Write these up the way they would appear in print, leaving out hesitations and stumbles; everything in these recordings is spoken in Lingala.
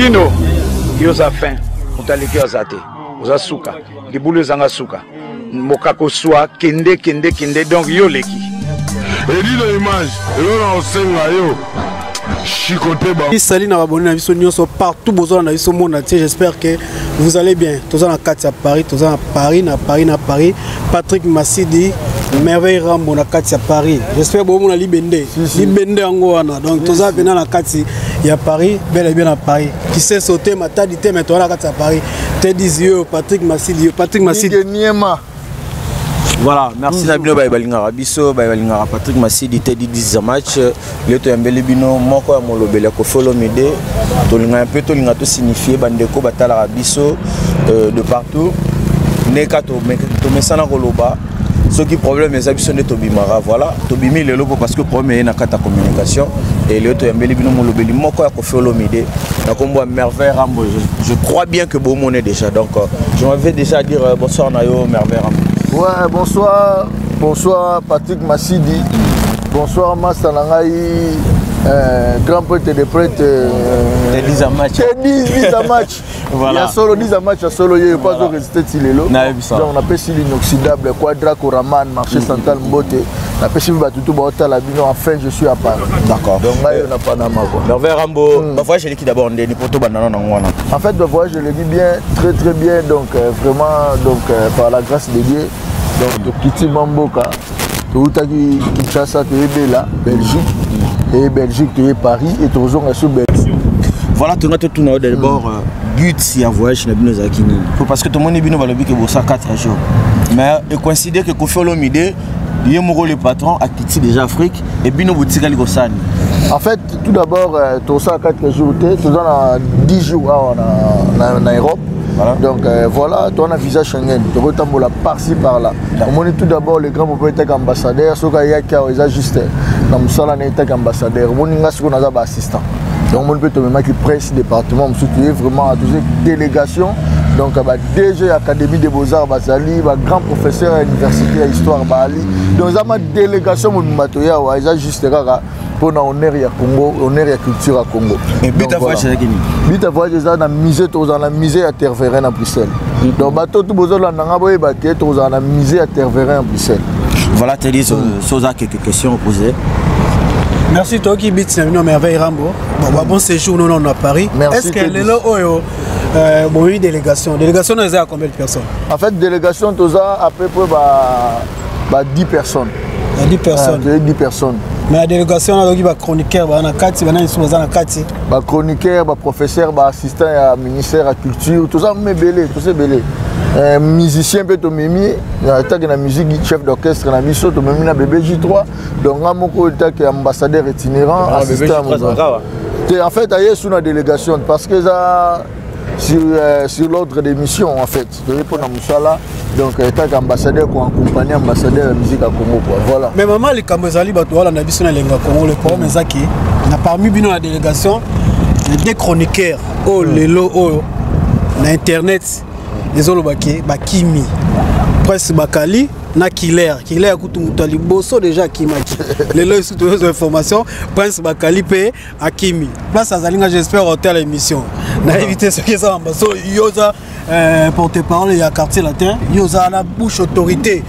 Dino, yo oza fin, moto aleki yo aza te, oza suka, libulu ezanga suka, mokako swa, kende kende kende, donc yo oleki. Edino image, eloko na kosenga yo chicote ba. Salut na abonné na biso nyonso partout bozala na biso monde entier, j'espère que vous allez bien. Toza na kati ya Paris, toza na Paris, na Paris, na Paris. Patrick Masidi, Merveille Rambo na kati ya Paris. J'espère bomona libende. Libende yango wana. Donc toza pena na kati ya Paris, bel et bien na Paris. Qui sait sauter matadi te mais toza na kati ya Paris. Teddy yo Patrick Masidi, yo Patrick Masidi. Niema. Voilà, merci na bino baye balingaka biso, baye balingaka Patrick Masidi Teddy 10 match. Leo toyambeli bino moko ya molobeli ya Koffi Olomide. Tolinga mpe tolinga to signifier bandeko batalaka biso de partout. Ndeka tomesana koloba soki problème eza biso nde tobimaka. Voilà, tobimi lelo po parce que problème eye na kati ya communication. Et leo toyambeli bino molobeli moko ya Koffi Olomide na kombo ya Merveille Rambo. Je crois bien que bomone déjà. Donc je m'avais déjà dire bonsoir na yo Merveille Rambo. Ouais, bonsoir, bonsoir Patrick Masidi. Bonsoir Master na ngai, grand prêtre de prêtre, Teddy Zamatch. Teddy Zamatch. Voilà. Ya solo Teddy Zamatch ya solo ye pas Voilà. résister ti lelo. Nayebisa. Donc on appelle l'inoxydable Quadra Koraman marché central Mbote. Na pesi ba tutu ba otala bino, enfin je suis à Paris. D'accord. Donc ngai na Panama quoi. Merveille Rambo, ba voyage eleki d'abord ndeni poto bandana na ngwana. En fait le voyage je le dis bien, très très bien, donc vraiment donc par la grâce de Dieu. Donc to kiti Mamboka, to utaki Kinshasa, to Ebela, Belgique, et Belgique to Paris et to zonga sur Belgique. Voilà, tout le monde d'abord but ya voyage na bino ezalaki nini? Faut parce que tout le monde bino balobi que bosa 4 jours. Mais et coïncide que Koffi Olomide ye moko le patron a quitté déjà Afrique et bino botikali kosani. En fait, tout d'abord, tout ça 4 jours, tout ça 10 jours na Europe. Voilà. Donc voilà, toi on a visa Schengen, tu retombles par-ci par-là. On est tout d'abord le grand papa était ambassadeur, ce qu'il y a qui a juste dans musala na était ambassadeur. On est ce qu'on a assistant. Donc on peut te mettre qui presse département, on soutient vraiment à toutes les délégations. Donc bah DG Académie des Beaux-Arts Bazali, bah grand professeur à l'université à histoire Bali. Donc ça ma délégation mon matoya wa eza juste kaka pour na honneur ya Congo, honneur ya culture à Congo. Et but Donc, à voyage voilà. c'est qui? But à voyage ça na musée to na musée ya Tervuren à Bruxelles. Donc bato tout bozo la nanga boye ba ke to na musée ya Tervuren à Bruxelles. Voilà, tu dis soza quelques questions posées. Merci toi qui bits na bino Merveille Rambo. Bon, bah, bon séjour nous on à Paris. Merci, Est-ce que Teddy. lelo oyo bon oui délégation, délégation nous à combien de personnes? En fait délégation toza à peu près ba 10 personnes. Ba 10 personnes. Ah, 10 personnes. Mais la délégation na ba chroniqueur ba na kati ba na isu ba na kati. Ba chroniqueur, ba professeur, ba assistant ya ministère ya culture, tout ça mebele, tout ça belé. Musicien peut to mimi, na tag na musique chef d'orchestre na biso to mimi na bébé J3. Donc nga moko tag ambassadeur itinérant, Ah, bébé assistant J3 moko. Zakawa. Te, en fait aye sous na délégation parce que ça sur l'ordre des missions en fait. To répondre na musala. Donc tag ambassadeur ko accompagner ambassadeur de musique à Congo quoi. Voilà. Mais maman les Kamozali bato wala na biso na lenga Congo le problème ezaki na parmi bino la délégation les deux chroniqueurs oh lelo oh na internet les olobaki bakimi presse bakali na killer killer kutu mutu liboso déjà akimaki lelo isu tozo information prince bakali pe akimi place azalinga j'espère hôtel émission na éviter ce qui ça so yoza porte-parole ya quartier latin yoza na bouche autorité.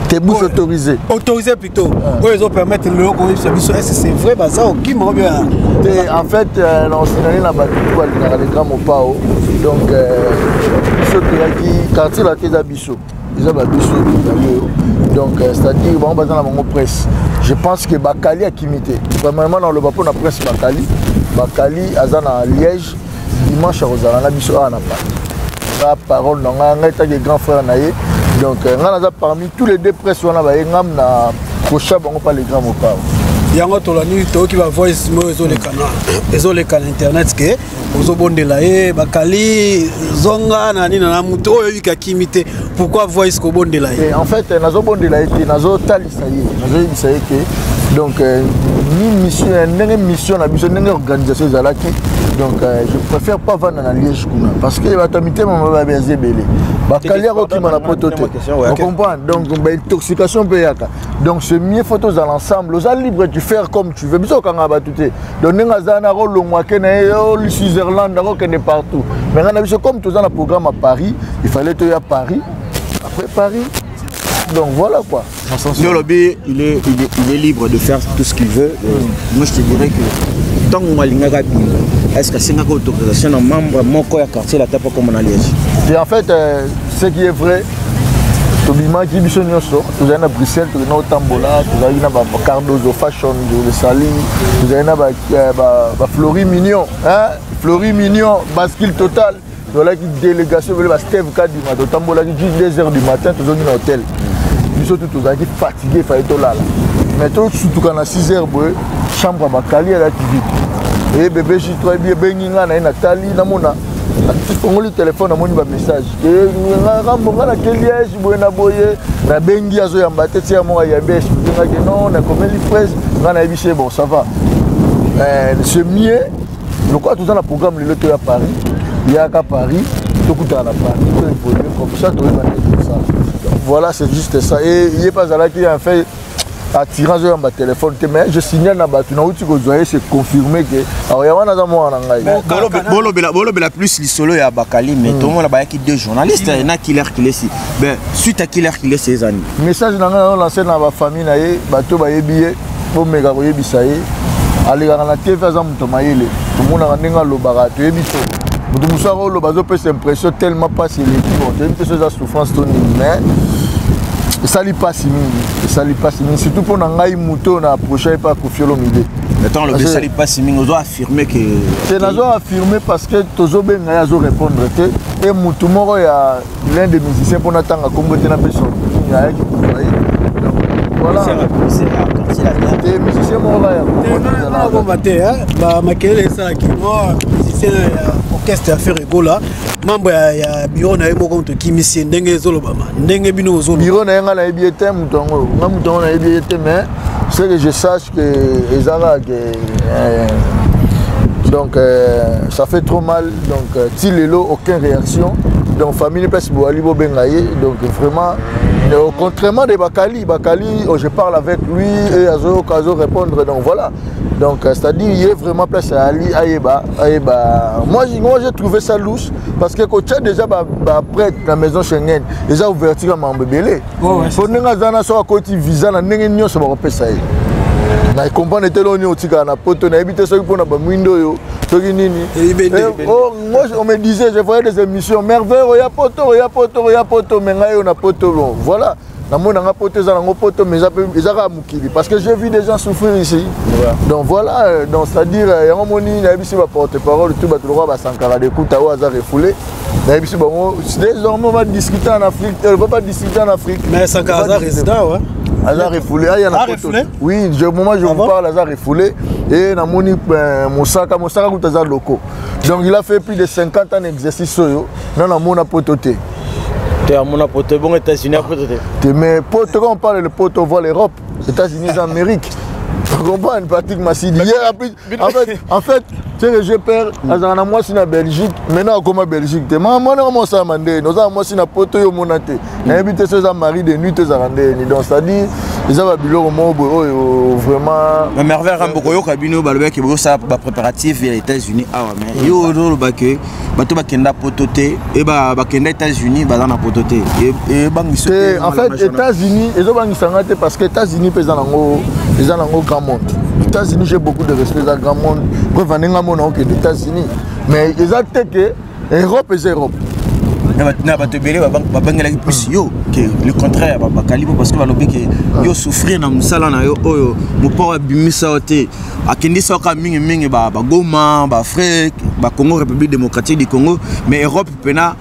Tes bouches Ouais. autorisées. Autorisées plutôt. Oui, ils ont permis le haut commissaire. Est-ce que c'est vrai, bah ça, ok, mais bien. T'es, en fait, on s'est allé là-bas, tu vois, il y a les grands mopao. Donc, ceux qui ont quartier latin, ils ont ils ont biso, donc, c'est-à-dire, bon, bah, dans la mon presse. Je pense que Bakali a quimité. Premièrement, dans le bapon, la presse Bakali. Bakali, Azana à Liège, dimanche, à Rosala, na biso, ah, na pas. La parole, non, on a été grand frère, na ye. Donc, on a parmi tous les deux presses, on a na kocha, bon, pas les grands mopao. Yango tolani toki ba voice mo ezoleka na ezoleka na internet ke ozobondela ye bakali zonga na nini na moto oyo oyika kimi te. Pourquoi voice kobondela ye? Et en fait nazobondela ye te, nazotalisa ye, nazoyebisa ye ke donc ni mission, ndenge mission na biso, ndenge organisation ezalaki, Donc je préfère pas vanda na Liège kuna parce que bato ya mitema mabe baza ebele, bakali akokima na poto te, ocomprendre? Donc baintoxication mpe eyaka. Donc c'est mieux, faut tozala ensemble. Oza libre, tu faire comme tu veux, biso okangaka bato te. Donc ndenge aza wana, akolongwa ke na ye Switzerland, akokende partout, mais ngai na biso, comme toza na programme à Paris, il fallait toya Paris, après Paris. Donc voilà quoi. Olobi il est libre de faire tout ce qu'il veut. Moi, je te dirais que ntango alingaka bino, est ce que asengaka autorisation na membre moko ya Quartier Latin mpo koma na Liège? Et en fait, ce qui est vrai, tobimaki biso nyonso, tozali na Bruxelles, tokenda kotambola, tozalaki na bacardozo Fashion Lesali, tozali na baflori Mignon, Flori Mignon, Bascule Total. Tozalaki délégation ebele, basteve Kadima. Totambolaki juste 2 heures du matin, tozongi na hôtel. Biso tu tozalaki fatigué, fallait tolala, mais tosutuka na 6 heures boye, chambre ya bakali ezalaki vide. E bébé J3 ebi ebengi ngai na ye, natali, namona fongoli telefone, namoni bamessage Rambo, ngai nake Liège boye na boye. Nabengi, azoyamba te. Tia moko ayambi, explique ngai ke non, nakomeli presse. Ngai nayebisi ye: bon, ça va, c'est mieux lokola toza na programme lelo toya Paris, yaka Paris, tokutana na Paris, to évolue comme ça, toyeba nde tosala. Voilà, c'est juste ça. Et ye mpe azalaki en fait attirant, azoyamba telefone te, mais je signale na bato nauti kozwa ye, c'est confirmé ke awa ya wana aza mwana na ngai. Bolobela plus lisolo ya bakali, mais tomona bayaki deux journalistes na Killer Kilesi. Ben, suite à Killer Kilesi ezani? Message na ngai naolance na bafamille na ye, bato bayebi ye, bomeka koyebisa ye. Alekaka na TV, aza moto mayele, tomonaka ndenge alobaka, toyebi te moto mosusu akoloba, azopesa impression tellement mpasi eleki. Bon, toyebi te so eza souffrance to nini, mais esali mpasi mingi, esali mpasi mingi, surtout mpo na ngai moto na approche ye mpe Koffi Olomide. Ntango olobi esali mpasi mingi, ozo affirme ke? Te, nazo affirme parce que tozobenga ye, azorépondre te. E motu moko ya l'un des musiciens, mpona ntanga nkombo te, napesa nini, ayaki kozwa ye. Voilà, te, musicien moko kaya komba te, bamakelele esalaki mwa musicien ya orchestre ya Ferre Gola, membre ya bureau na ye moko, moto ekimisi ye, ndenge ezolobama, ndenge bino ozoloba. Bureau na ye, ngai nayebi ye te. Moto yango, ngai moto yango nayebi ye te, mais ce que je sache que eza kaka ke donc ça fait trop mal. Donc ti lelo aucune réaction. Donc famille place boali, bobenga ye. Donc vraiment, contrairement de Bakali, Bakali, oh, je parle avec lui et azo azo répondre. Donc voilà, donc c'est-à-dire il est vraiment place à Ali ayeba ayeba. Moi, j'ai trouvé ça louche parce que kotia déjà ba ba prête na maison Schengen, eza ouverture ya mambo ebele. Po ndenge aza na, so akoti visa na ndenge nyonso bakopesa ye, na comprendre te. Loni otikala na poto, nayebi te soki mpona bamwindo oyo, soki nini. Oh, moi, on me disait, je voyais des émissions, merveille, oya poto, oya poto, oya poto, mais ngai oyo na poto, bon voilà, namoni nanga poto eza nango poto, mais eza kaka mokili, parce que j'ai vu des gens souffrir ici, ouais. Donc voilà, donc c'est à dire yango moni nayebisi baporte parole tout, bato lokola basankara dekuta oyo aza refoulé, nayebisi bango désormais on va discuter en Afrique, on va pas discuter en Afrique. Mais Sankara aza résident, ouais. Aza refoulé, aya na poto, oui. Je moment je vous parle, aza refoulé. Et namoni Mosaka, Mosaka kuta aza locaux, donc il a fait plus de 50 ans d'exercice oyo non namona poto te. Te, amona poto bongo, États-Unis apoto te. Te, mais poto, quand on parle de poto, on voit l'Europe, États-Unis, Amérique. Tu comprends, Patrick Massidi? Hier, en fait, tu sais que j'ai peur, azalaka na mwasi na Belgique, maintenant akoma Belgique te. Mwana koma osalama ndeni, oza na mwasi na poto, yo omona te. Nayebi te so eza mari de nuit to ezalaka ndeni. Donc c'est-à-dire eza babiloko moko boye oyo vraiment. Mais Merveille Rambo, koyoka bino balobaki bosala bapréparatif ya États-Unis awa, mais yo ozoloba ke bato bakenda poto te e bakenda États-Unis, baza na poto te, ebangisa? Te, en fait, États-Unis ezobangisanga te, parce que États-Unis mpe eza nango grand monde. États-Unis, j'ai beaucoup de respect, eza grand monde. Preuve, ndenge amona okende États-Unis, mais eza te ke Europe eza Europe. Na bato ebele babangelaki plus yo ke le contraire bakali po, parce que balobi ke yo souffrir na mosala na yo oyo mopao abimisa yo te, akendisa yo kaka mingimingi bagoma, baafrique, bacongo, République démocratique du Congo, mais Europe mpena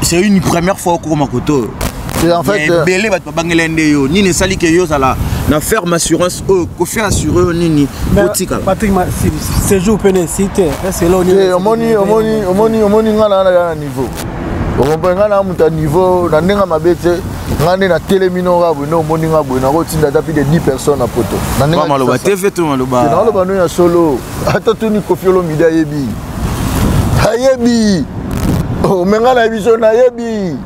c'est une première fois okokoma koto. En fait, ebele bato babangela nde yo. Nini esali ke yo ozala na ferme assurance oyo Kofi assure yo nini otikala? Patrick, séjour pene esi te. Omoni, omoni, omoni, omoni, nga na na niveau, okomprendre? Nga na moto ya niveau na ndenge mabe te. Nga nde natelemi no nga boye, nde omoni nga boye, nakotinda ata plus de 10 personnes na poto. Na ndenge maloba te fe to maloba. Naloba no ya solo. Ata tuni Koffi Olomide ayebi. Ayebi. Oh, mais nga nayebi so nayebi.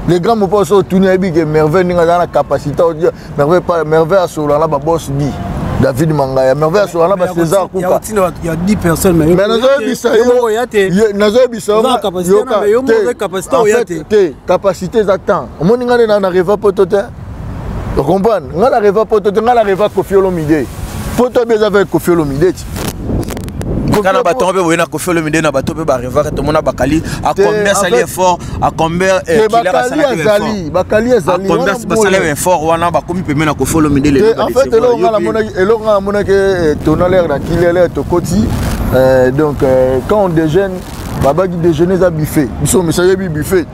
Le grand Mopao so otuni ayebi ke Merveille ndenge aza na capacité odia Merveille pa Merveille asolola na ba boss di David Mangaya, Merveille asolola na ba César Kuka. Ya 10 personnes mais nazoyebisa yo, nazoyebisa yo te te capacité eza temps. Omoni nga nde na rêva poto te, ocomprendre? Nga na rêva poto te, nga na rêva Koffi Olomide. Poto abi eza avec Koffi Olomide ti kana bato mpe boye na Koffi Olomide na bato mpe barevaka, tomona Bakali a combien asali effort, a combien azali Bakali ezali basali effort wana, bakomi pembe na Koffi Olomide. Lelo en fait, eloko nga namonaki, eloko nga namonaki, tona l'air na kilele tokoti, donc quand on déjeune, babaki déjeuner eza buffet, biso mesa yebi buffet.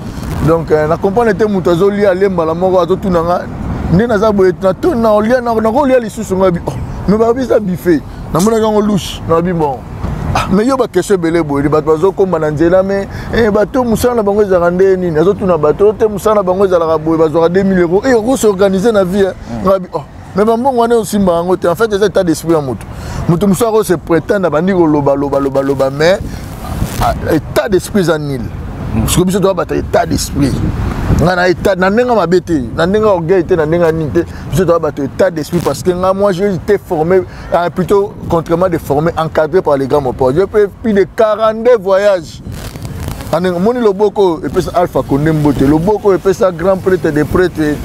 Donc na comprendre te, moto azolia alembala moko, azotuna nga nde naza boye, naolia, nakolia lisusu. Nga bi, oh, mais babi eza buffet. Namonaki yango louche, nabi bon, ah, mais yo baquestion ebele boye, bato bazokomba na nzela, mais eh, bato mosala na bango ezalaka nde nini? Azotuna bato te, mosala na bango ezalaka boye, bazwaka 2000 euros e okos'organiser na vie. Nga bi, oh, mais bambongo wana osimba yango te. En fait, eza état d'esprit ya moto. Moto mosusu ako se prétendre, abandi koloba loba loba loba, mais état d'esprit eza nil, parce que biso toza bato ya état d'esprit. Nga na état na ndenge mabe te, na ndenge orgueil te, na ndenge nini te, biso toza bato état d'esprit, parce que nga, moi, j'ai été formé, plutôt contrairement de formé, encadré par les grands Mopao. J'ai fait plus de 42 voyages. Moni loboko epesa Alpha Konde mbote, loboko epesa grand prêtre de prêtre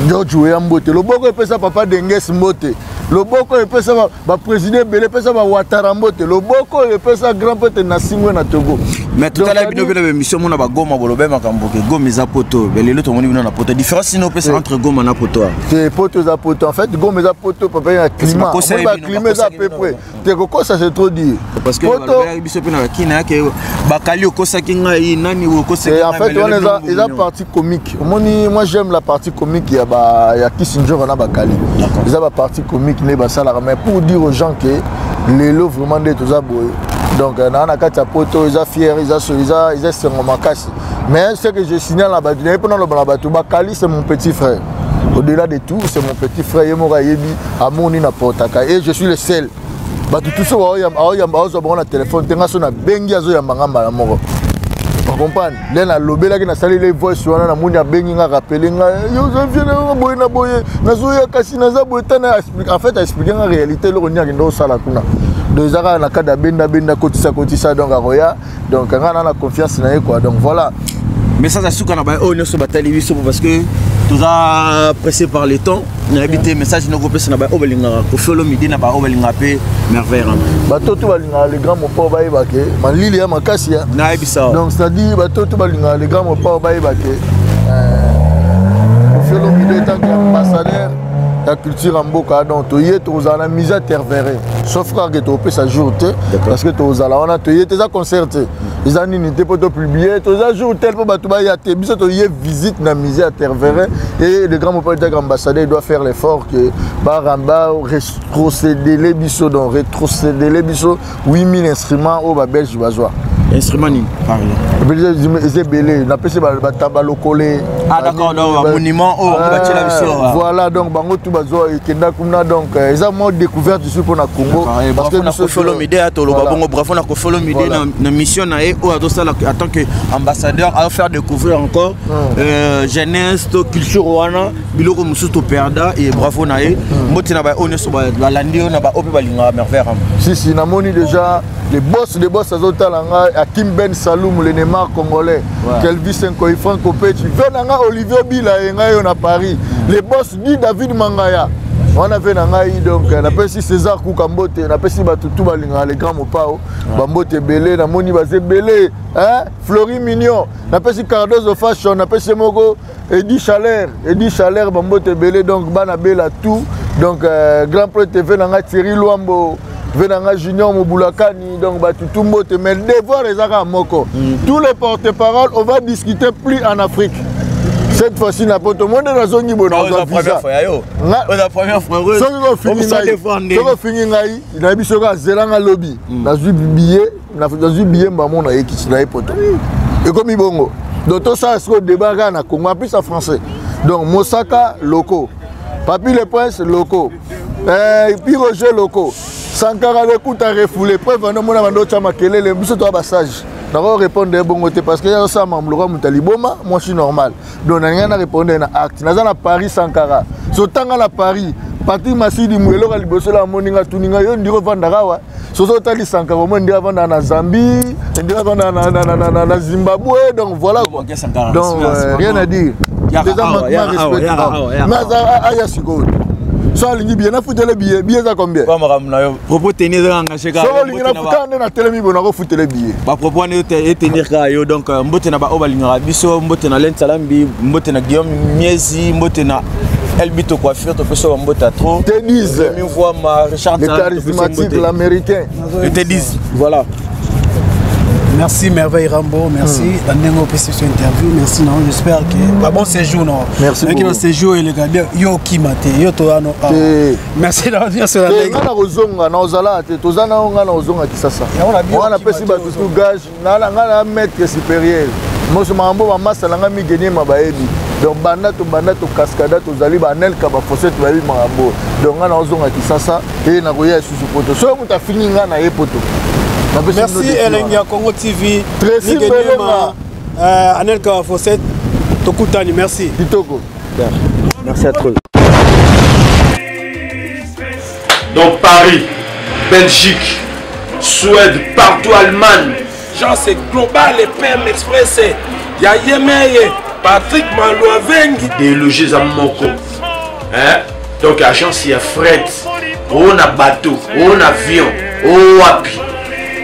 George Weya mbote, loboko epesa papa Denges mbote, loboko epesa baprésident ebele, epesa bawatara mbote, loboko oyo epesa grand prêtre Nasingwe na Togo. Mais totala bino mpe na baémission, mona bagoma bolobe makambo ke Goma eza poto. Lelo tomoni bino na poto. Différence nini opesa entre Goma na poto? Te, poto eza poto. En fait, Goma eza poto papa ya climat, baclimat eza à peu près te. Kokosa, c'est trop dire. Parce que balobelaki biso mpe na bakina yake Bakali okosaki ngai nani okosaki. En fait, wana eza partie comique. Omoni, moi j'aime la partie comique ya ba ya Kisinjoro na Bakali. Eza ba partie comique nde basalaka, mais pour dire aux gens que lelo vraiment nde toza boye, donc naa na kati ya poto, eza fier, eza eza esengo makasi. Mais ce que je signale na bato, naye mpona loba na bato, Bakali, c'est mon petit frère. Au-delà de tout, c'est mon petit frère. Ye moko ayebi amoni na portaka et je suis le seul. Bato tuso aoyamba, aozwa bango na telefone te. Nga so nabengi, azoyamba nga mbala moko, ocomprendre? Nde nalobelaki, nasaleli voice wana, namoni abengi nga, rappeler nga: yo boye na boye, nazoya kasi naza boye. Tana, en fait, aexpliquer nga réalité, eloko nini akende osala kuna. Donc eza kaka na cadre abenda benda, kotisa kotisa, donc akoya. Donc nga na confiance na ye quoi, donc voilà. Message ya suka na baye oyo nyonso batali biso, parce que toza pressé par le temps. Nayebi te, message noko opesa na baye oyo balingaka Koffi Olomide, na baoyo balingaka mpe Merveille Rama. Bato to balingaka le grand Mopao bayeba ke malili ya makasi ya nayebisa. Donc c'est-à-dire, bato to balingaka le grand Mopao bayeba ke Koffi Olomide, tant que ambassadeur ya culture ya mboka, donc toye, tokozala na musée Tervuren, sauf kaka topesa jour te, parce que tozala wana. Toye te, eza concert te, eza nini te mpo topublier toza jour tel mpo bato baya te. Biso toye visite na musée ya Tervuren et le grand Mopao etaka ambassadeur, il doit faire l'effort que baramba rétrocédele biso, donc rétrocédele biso 8000 instruments oyo babelge bazwa. Instrument nini, par exemple? Eza ebele, napesi balokole. Ah d'accord, donc monument oyo batiela biso. Voilà, donc bango tu bazwa, ekenda kuna. Donc eza mwa découverte ici mpona Congo. Parce que Koffi Olomide, toloba bongo, bravo na Koffi Olomide na mission na ye oyo azosala en tant que ambassadeur, afaire découvrir encore jeunesse to culture wana, biloko mosusu toperda. Et bravo na ye, mbote na baoyo nyonso balandi oyo, na baoyo mpe balingaka Merveille Rama. Si si, namoni déjà les boss de boss azotala nga, Akim Ben Saloum, le Neymar congolais, ouais. Kelvis Nkoy, Franco Pechi, ve na nga Olivier Bila ye ngai oyo na Paris, les boss di David Mangaya wana, ve na ngai. Donc napesi César Kuka mbote, napesi bato tu balingaka le grand Mopao bambote ebele. Namoni baza ebele, Flori Mignon, napesi Cardozo Fashion, napesi moko Edi Chaleur, Edi Chaleur, bambote ebele. Donc bana bela tout, donc grand prêtre ve na ngai Thierry Lwambo, ve na ngai Junior Mobulakani, donc bato tu mbote. Mais devoir eza kaka moko, tous les porte-parole, on va discuter plus en Afrique cette fois-ci na poto. Mo nde nazongi boye, nazwa visa. Soki ofingi ngai, nayebi soki azelanga lobi, nazwi billet, nazwi billet mbamo, nayekisi na ye poto, ekomi bongo. Donc tosala sikoyo débat kaka na Congo, en plus en français. Donc Mosaka loko, Papi le Prince loko, eh, Roger loko, Sankara lekuta refoulé. Preuve wana mona bando otya makelele, biso toya basage. Nako répondre bongo te parce que ya osala makambo lokola moto ya liboma. Moi, je suis normal, donc nalingai na répondre na acte. Naza na Paris, Sankara so tanga na Paris. Patrik Masidi mu eloko ya liboso la amoni nga, tuni nga: yo ndiri ovandaka awa? Soso otali Sankara, omoi ndiri avandaka na Zambie, ndiri avandaka na Zimbabwe. Donc voilà quoi. Donc rien à dire, eza manquement respect. Mais aza aya sikoyo, so alingi billet, nafutele billet. Billet eza combien? Makambo na yo, propos tenir eza engagé kaka. Soki olingi nafuta nde natelemi boye, nakofutele billet. Bapropos wana etenir kaka yo. Donc mbote na baoyo balingaka biso, mbote na Len Salambi, mbote na Guillaume Miezi, mbote na Elbito Coiffure, topesa bambote ya trop. T10. Voix Richard. Le charismatique, l'Américain. Le T10, voilà. Merci Merveille Rambo, merci. Ndenge opesi biso interview, merci na j'espère que ba bon séjour non. Merci beaucoup. Na séjour eleka bien, yo okima te, yo toya no. Merci na nyonso na ndenge. Nga na kozonga na ozala te, toza na nga na kozonga Kisasa. Wana napesi bato tout gage, nga na maître supérieur. Moso makambo bamasa na nga migeniema bayebi. Donc banda tobanda tokaskada, tozali banelka bafosete, bayebi makambo. Donc nga na ozonga Kisasa e nakoya lisusu poto. Soki moto afingi nga na ye poto. Merci Elengi ya Congo TV. Tracy Belonga. Anelka Fosset, tokutani, merci. Kitoko. Merci à toi. Donc Paris, Belgique, Suède, partout, Allemagne. Genre c'est Global et PM Express. Ya Yemeye, Patrick Malouavengi. Déloger à Moko. Hein? Donc agence ya fret, on a bateau, on avion, o wapi.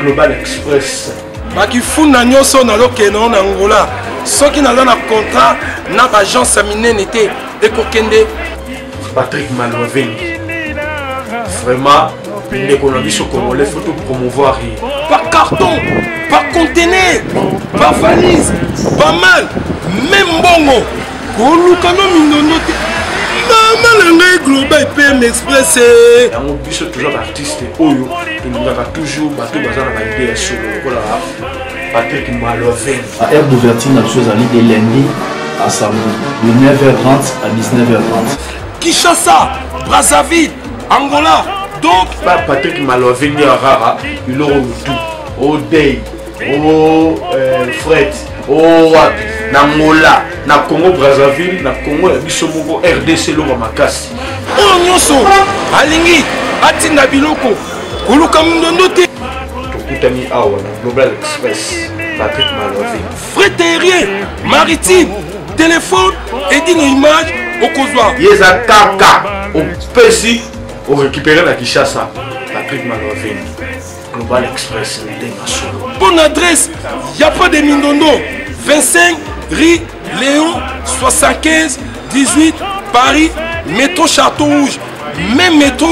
Global Express. Bakifunda nyonso nazokende na Angola, soki naza na contrat na baagence ya minene te, ekokende. Patrick Malouavengi. Vraiment, ndeko na biso congolais, faut tout promouvoir ye. Par carton, par conteneur, par valise, pas mal, même mbongo koluka no mindondo te. Mama na ngai, Global PM Express. Yango biso toza baartiste oyo tolingaka toujours bato baza na baide ya solo lokola Patrick Maloven. Heure d'ouverture na biso ezali de lundi à samedi de 9h30 à 19h30. Kinshasa, Brazzaville, Angola, donc pa Patrick Maloven nde rara biloko motu odei o fret o wapi na Angola, na Congo Brazzaville, na Congo ya biso moko RDC, eloko makasi. Oyo nyonso alingi atinda biloko, koluka mindondo te. Tokutani awa na Global Express, Patrick Maloven. Fret aérien, maritime, téléphone edino image okozwa. Ye eza kaka opesi orécupéré na Kinshasa. Patrick Maloven, Global Express, ndenge solo. Bonne adresse, y a pas de mindondo. 25 rue Léon 75 18 Paris, métro Château Rouge, même métro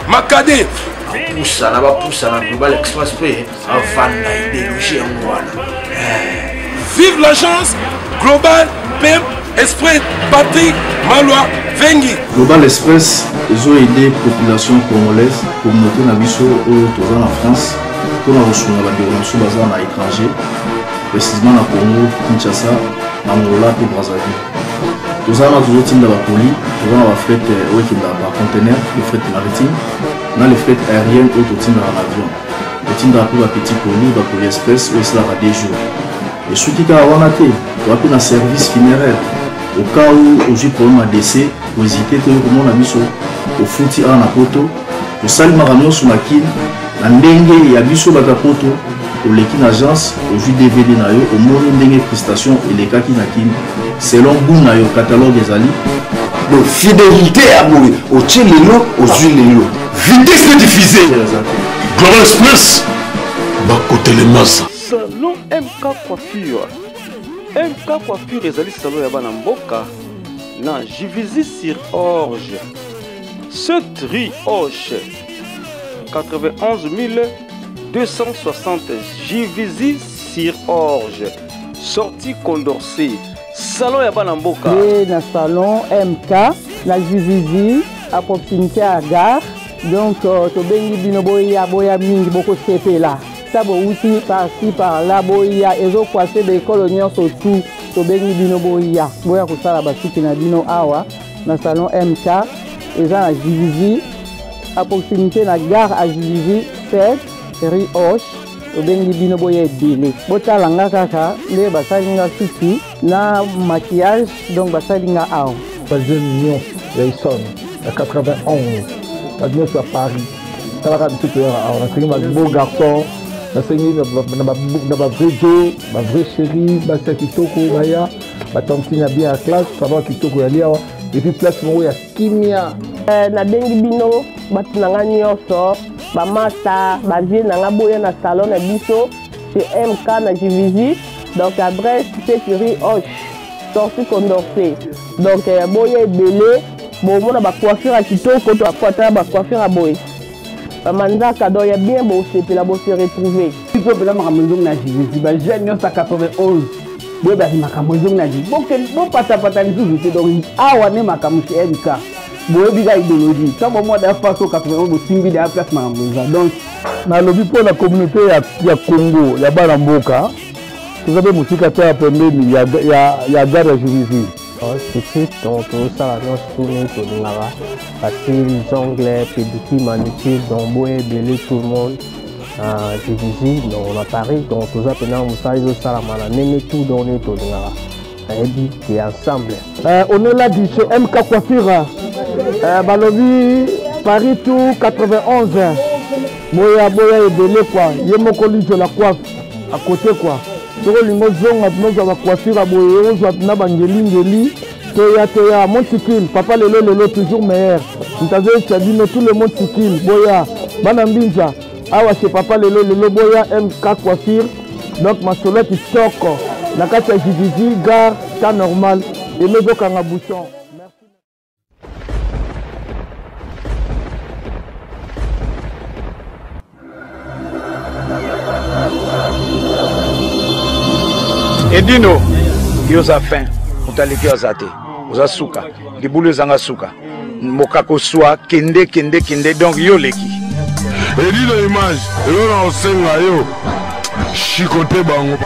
Makade. Bapusana, bapusana, Global Express mpe avanda idéologie yango wana. Vive l'agence Global PM Express, Patrick Malwa Vengi. Global Express ezoaide population congolaise, communauté na biso oyo toza na France, mpona kosunga bandeko na biso baza na étranger, précisément na Congo Kinshasa, na Angola mpe Brazzaville. Toza wana, tozotinda bacolis, toza na bafret oyo ekendaka par conteneur, le fret maritime na le fret aérienne oyo totindaka na avion. Totindaka mpe bapetit colis, bacolis express oyo esalaka 2 jours. Esuki kaka wana te, toza mpe na service funéraire. Au cas où ozwi problème ya décès, kohésite te, oyo komona biso. Ofuti awa na poto, tosali makambo nyonso na Kine na ndenge ya biso bato ya poto. Oleki na agence, ozwi DVD na yo, omoni ndenge prestation elekaki na Kine, selon goût na yo, catalogue ezali. Donc fidélité ya boye, otie lelo, ozwi lelo, vitesse de diffusé. Global Express, bakotelemasa. Salon MK Coiffure. MK Coiffure ezali salon ya bana mboka na Juvisy sur Orge, 7 rue Hoche, 91 260 Juvisy sur Orge, sortie Condorcet. Salon ya bana mboka. Ye na salon MK na Juvisy, à proximité ya gare. Donc tobengi bino, boya, boya mingi, bokosepela. Ta bowuti par-ci par-là, boya, ezokwase baekolo nyonso tu. Tobengi bino boya boya kosala basuki na bino awa na salon MK eza na Juvisy à proximité na gare à Juvisy 7 rue Hoche. Tobengi bino boya ebele, botala nga kaka nde basali nga suki na maquillage, donc basali nga awa. Bajeune nyonso ya Essonne ya 91, bato nyonso ya Paris, talaka biso toyaka awa. Nasengi ba beau garçon, nasengi na bavrai jo, bavrai chéri, basi ya kitoko baya, batantine ya bien ya classe, salon ya kitoko ya liawa, et puis place moko ya kimia. Nabengi bino bato na nga nyonso, bamasta, bavie na nga, boya na salon na biso chez MK na Juvisy. Donc adresse c'est rue Hoche, sortie Condorcet. Donc boya ebele, bomona bacoiffure ya kitoko, to akwata bacoiffure ya boye, bamanzaka, donc ya bien, bosepela, bose retrouver. Biso mpena makambo ezongi na Juvisy, bajeune nyonso ya 91 boyebaki makambo ezongi na Juvisy, bopatapata lisusu te. Donc awa nde makambo chez MK, boyebi ka idéologie ntango bomwa da faso 91, bosimbi da place makambo eza. Donc nalobi mpo na communauté ya Congo ya bana mboka, toza mpe mosika te ya pembeni ya gare ya Juvisy. Spécifique, donc tosala nyonso tuni tolingaka, bacils, ongles, pédicure, manucure. Donc boya ebele, tout le monde na Juvisy, donc na Paris. Donc toza mpena mosala ezosalama na ndenge tout, donc ndenge tolingaka, nayebi ke ensemble. On est là du chez MK Coiffure, balobi Paris tout 91, boya boya ebele quoi, ye moko lizo la coiffe à côté quoi. Soki olingi ozonga mpena ozwa bacoiffure ya boye, ozwa mpena bangelingeli, toya toya Montikile papa lelo lelo toujours meilleur, moto azoyebisa bino tout le Montikile, boya bana mbinza awa chez papa lelo lelo, boya MK Coiffure. Donc masolo ya kitoko na kati ya Juvisy gare, temps normal eme ezokanga bouchon. Edino, yo oza fin, moto aleki yo aza te, oza suka, libulu ezanga suka, mokako swa, kende kende kende, donc yo oleki. Edino image, eloko na kosenga yo, chicote bango.